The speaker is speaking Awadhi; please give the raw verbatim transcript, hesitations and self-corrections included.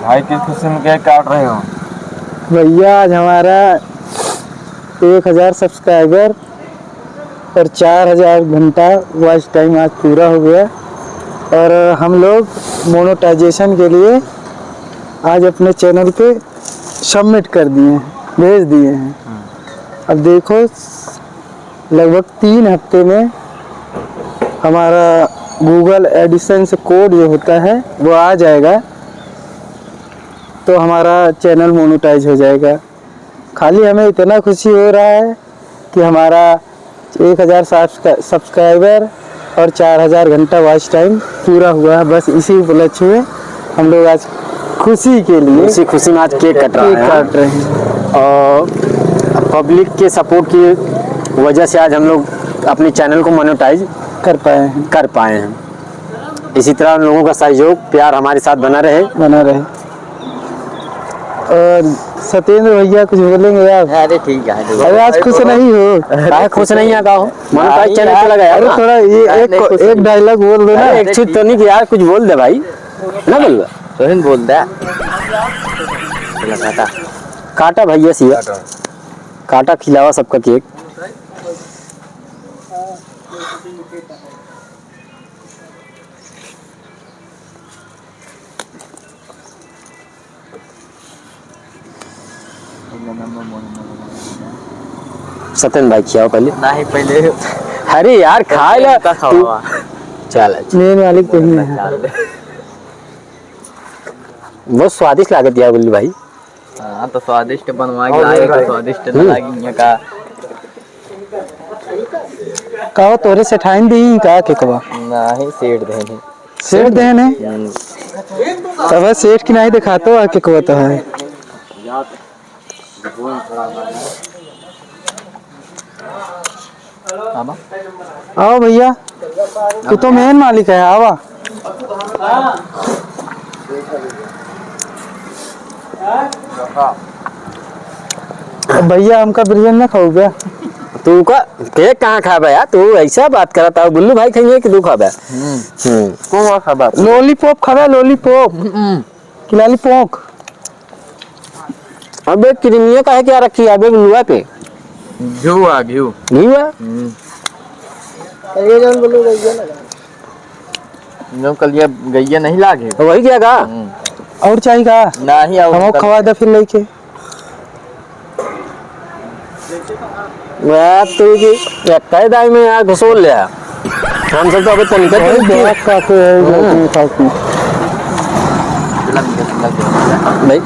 भाई, किस खुशी में केक काट रहे हो? भैया, आज हमारा एक हज़ार सब्सक्राइबर और चार हज़ार घंटा वॉच टाइम आज पूरा हो गया और हम लोग मोनेटाइजेशन के लिए आज अपने चैनल पे सबमिट कर दिए हैं, भेज दिए हैं। अब देखो, लगभग तीन हफ्ते में हमारा गूगल एडसेंस कोड जो होता है, वो आ जाएगा, तो हमारा चैनल मोनेटाइज हो जाएगा। खाली हमें इतना खुशी हो रहा है कि हमारा एक हज़ार सब्सक्रा-, सब्सक्राइबर और चार हज़ार घंटा वॉच टाइम पूरा हुआ है। बस इसी उपलक्ष्य में हम लोग आज खुशी के लिए इसी खुशी में आज केक कट रहा केक है। काट रहे हैं। और पब्लिक के सपोर्ट की वजह से आज हम लोग अपने चैनल को मोनेटाइज कर पाए हैं। कर पाए हैं। इसी तरह उन लोगों का सहयोग, प्यार हमारे साथ बना रहे। बना रहे। और सत्येंद्र भैया कुछ बोलेंगे आप? अरे ठीक है, ठीक है। अरे आज खुश नहीं हो? काहे खुश नहीं है, का हो? मोनेटाइज चैनल चला गया अरे ना। थोड़ा ये एक, एक डायलॉग बोल दो ना। अरे एक चीज तो नहीं कि यार कुछ बोल दे भाई। ना बोल। तोहिन बोल दे। चला काटा। काटा भैया सिया। काटा खिलावा सबका केक। सत्यन भाई खियाओ पहले। नहीं, पहले। अरे यार, खाए ला। का तू खावा? चल, अच्छा। मेन मालिक तो ही है। बहुत स्वादिष्ट लागत यार, गुल्लू भाई। हाँ, तो स्वादिष्ट बनवा के लाए, तो स्वादिष्ट न लागी का? का हो, तोरे सेठाइन दी का केकवा? नहीं, सेठ देने। सेठ देने? तब सेठ की नहीं दिखातो आ केकवा तो है। आवा। आओ भैया, तू तो मेन मालिक है, आवा। अब भैया हमका बिरयानी ना खाऊ क्या? तू का केक कहाँ खाबे यार? तू ऐसा बात करत हो, बुल्लू भाई खाइए कि तू खाबे? हम्म। हम्म। कौन खाबे? लॉलीपॉप खाबे, लॉलीपॉप। हम्म। कि लॉलीपॉप? अबे क्रीमिया काहे क्या रखी है अबे बुलुआ पे? घिउ आ, घिउ। घिउ आ? हम्म। ये जौन बोलो गैया लगा। जो कल ये गैया नहीं लागे। तो वही क्या का? हम्म। और चाहिए का? नहीं, और हम कर- खवा दे फिर लेके। मैं तेरी की एक कई दाई में यार घुसोल लिया। हम सब तो अबे तनिका वही तनिका। बात काफी है, जो हम्म। तुम खाती। भाई,